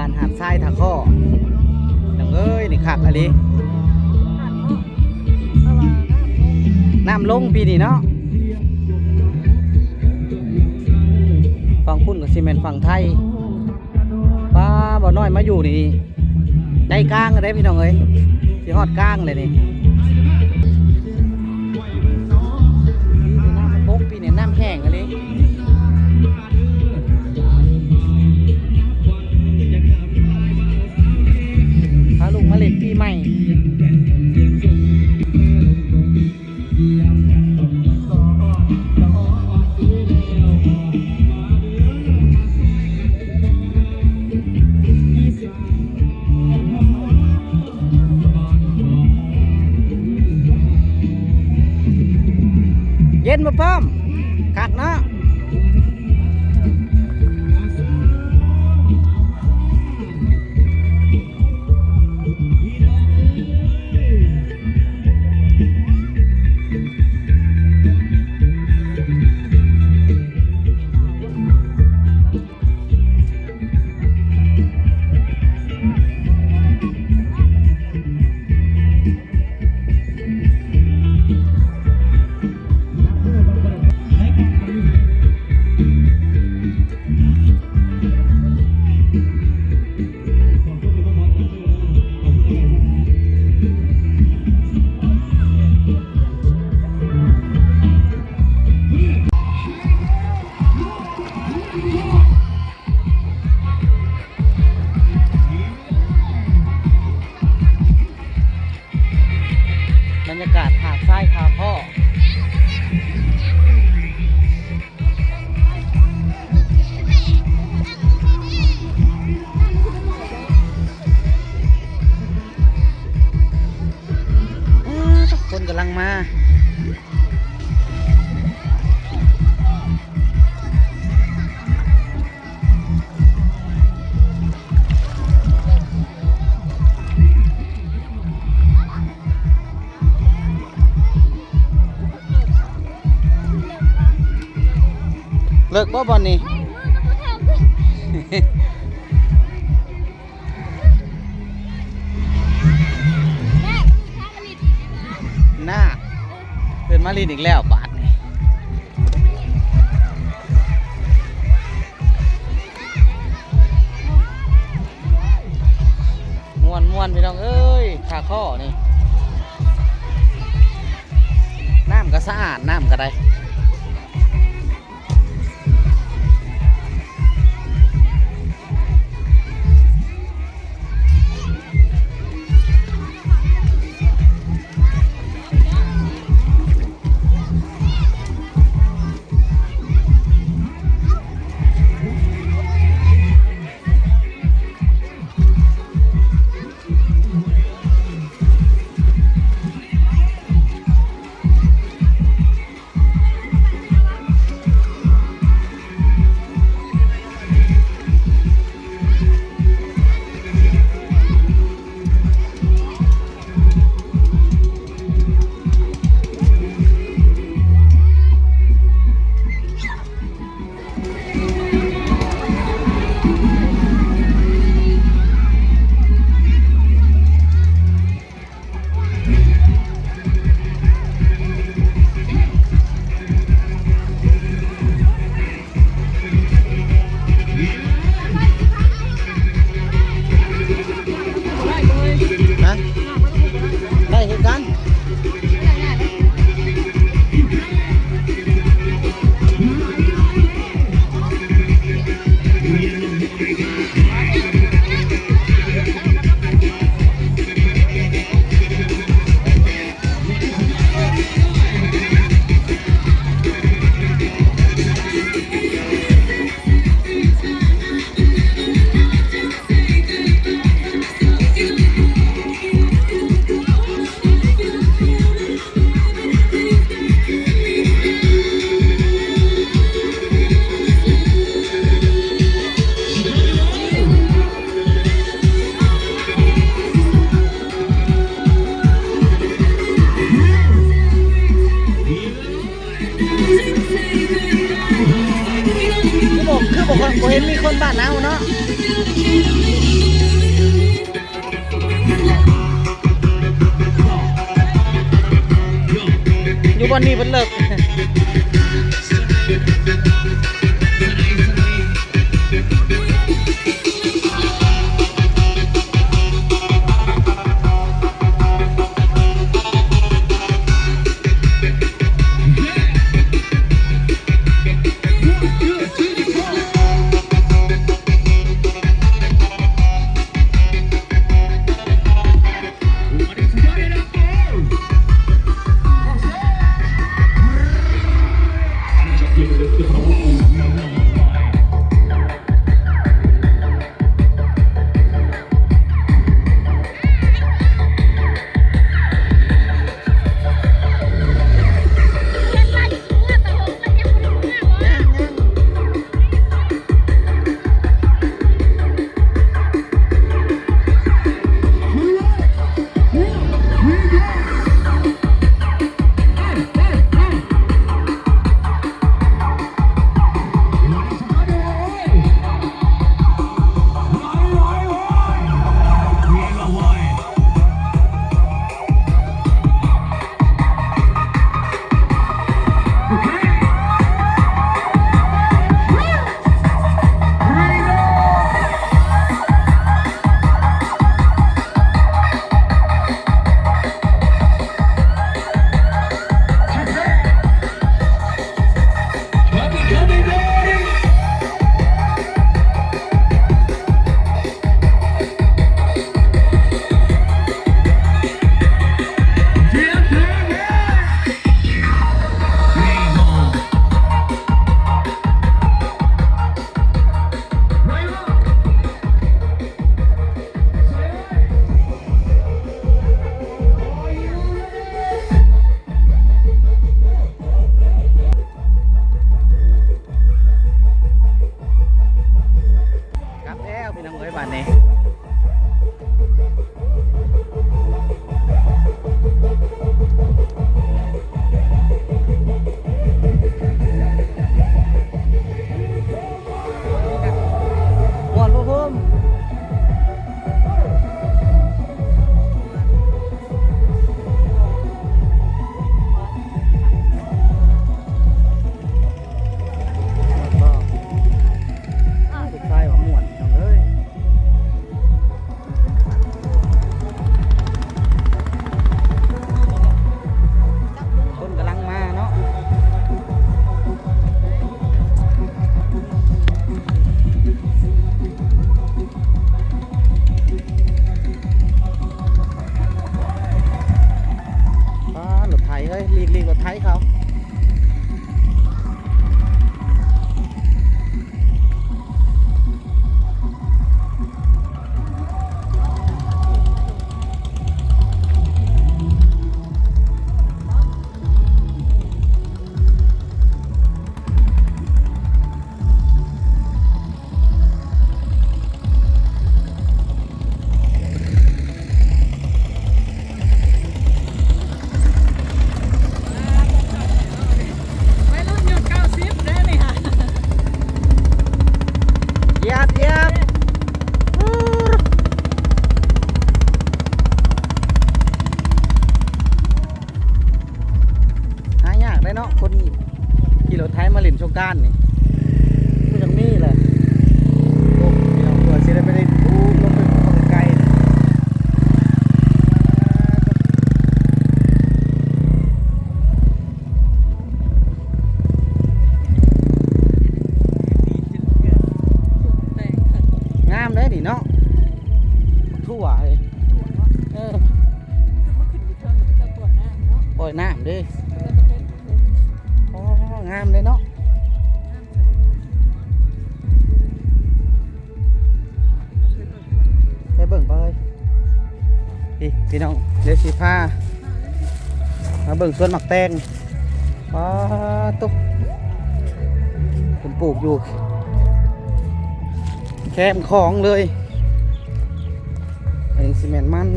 ບ້ານຫາດຊາຍທ່າຄໍ້ ນ້ອງເອີຍ ນີ້ຄັກອີ່ຫຼີ. ນ້ຳລົງປີນີ້ເນາະ. ຝັ່ງພຸ້ນກໍຊິແມ່ນຝັ່ງໄທ. ປ້າ ບ່າວນ້ອຍມາຢູ່ນີ້ໃຈກາງເດ້ພີ່ນ້ອງເອີຍ ຊິຮອດກາງແລ້ວນີ້. ປີນີ້ນ້ຳບໍ່ຕົກ ປີນີ້ນ້ຳແຫ້ງອີ່ຫຼີ. ພາລູກມາຫຼິ້ນປີໃໝ່. ເຢັນບໍ່ປ້ອມ? ຄັກເນາະ. ບັນຍາກາດຫາດຊາຍທ່າຄໍ້. ອ້າ ຄົນກຳລັງມາ. ເລິກບໍ່ບ່ອນນີ້? ນາດ ເພິ່ນມາຫຼິ້ນອີກແລ້ວບາດນີ້. ມ່ວນໆ ພີ່ນ້ອງເອີຍ ທ່າຄໍ້ນີ້ ນ້ຳກໍສະອາດ ນ້ຳກໍໄດ້. ຮະ? ໄດ້ຄືກັນ.ຄືບໍ່ ຄືບໍ່ ບໍ່ເຫັນມີຄົນບ້ານເຮົາເນາະ. ນີ້ເພິ່ນເລີກ. ກັບແລ້ວພີ່ນ້ອງເອີຍ ບາດນີ້ ມ່ວນບໍ່ໂຮມ? ເດັກຊາຍວ່າມ່ວນພີ່ນ້ອງເອີຍ. ຄົນກຳລັງມາເນາະ ປ້າ ລົດໄຖເຮີ້ຍ ຫຼີກໆ ລົດໄຖເຂົາ. ໄວລຸ້ນຍຸກເກົ້າສິບເດ້ນີ້ຫາ ຢຽບ ຢຽບ ຫາຍາກເດ້ເນາະ ຄົນຂີ່ລົດໄຖມາຫຼິ້ນສົງການນີ້ ຄືຈັ່ງມີແຫຼະ. ໂອ້ ພີ່ນ້ອງ ກວ່າຊິໄດ້ໄປຫຼິ້ນ ປູ້ນ ລົງໄປໄກໆ ງາມເດ້ນີ້ເນາະ ທົ່ວເອີຍ ເອີ ປອຍນ້ຳເດ້ ໂອ້ ງາມເດ້ເນາະ ໄປເບິ່ງໄປ ພີ່ ພີ່ນ້ອງ ດຽວຊິພາມາເບິ່ງສວນໝາກແຕງ ປາໂຕ ເພິ່ນປູກຢູ່ແຄມຂອງເລີຍ ອັນນີ້ຊິແມ່ນມັນ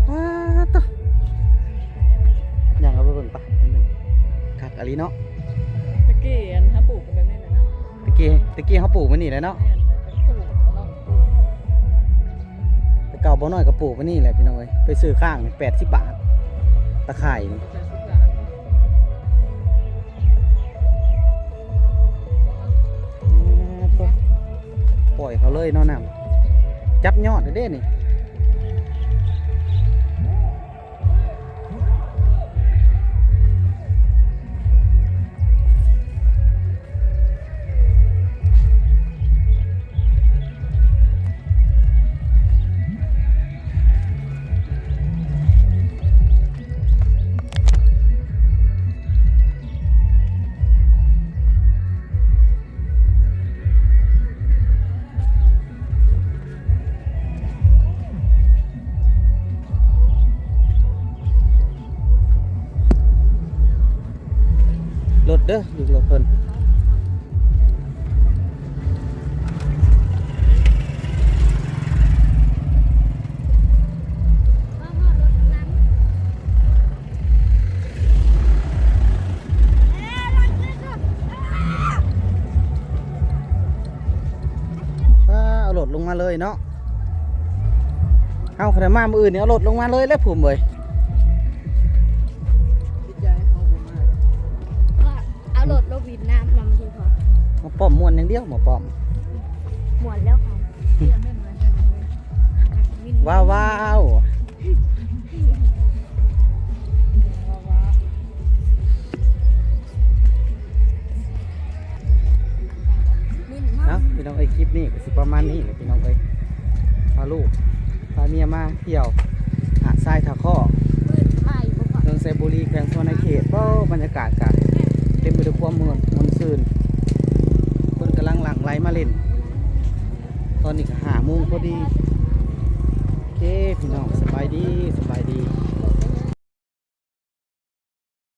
ປາໂຕ ຍ່າງເອົາໄປເບິ່ງປະ ຄັກອີ່ຫຼີເນາະ ຕະກີ້ອັນເຮົາປູກແບບນີ້ແຫຼະເນາະ ຕະກີ້ ຕະກີ້ເຮົາປູກແບບນີ້ແຫຼະເນາະ ແມ່ນ ເປັນປູກເນາະ ປູກ ແຕ່ ເຈົ້າບໍ່ນ້ອຍກໍປູກໄປນີ້ແຫຼະພີ່ນ້ອງເອີຍ ໄປຊື້ຄ້າງແປດສິບບາດ ຕາຂ່າຍນີ້ ປ່ອຍເຂົາເລີຍເນາະນ້ຳ ຈັບຍອດເດ້ນີ້. ລົດເດີ ຢູ່ລົດເພິ່ນ. ອ່າ ເອົາລົດລົງມາເລີຍເນາະ ເຮົາຄັນໄດ້ມາມື້ອື່ນນີ້ ເອົາລົດລົງມາເລີຍແຫຼະ ພູມເອີຍ. ເອົາລົດລົງວິນນ້ຳນຳ ມາປ້ອມມ່ວນຢ່າງດຽວ ມາປ້ອມ ມ່ວນແລ້ວຄ່ະ ວ້າວໆ. ເອົາ ພີ່ນ້ອງເອີຍ ຄລິບນີ້ກໍຊິປະມານນີ້ແຫຼະ ພີ່ນ້ອງເອີຍ ພາລູກພາເມຍມາທ່ຽວຫາດຊາຍທ່າຄໍ້ ເມືອງໄຊບູລີ ແຂວງສະຫວັນນະເຂດ. ໂອ້ ບັນຍາກາດກະເຕັມໄປດ້ວຍຄວາມມ່ວນ ມ່ວນຊື່ນ ຄົນກຳລັງຫຼັ່ງໄຫຼມາຫຼິ້ນ. ຕອນນີ້ກໍຫ້າໂມງພໍດີ. ໂອເຄ ພີ່ນ້ອງ ສະບາຍດີ ສະບາຍດີ.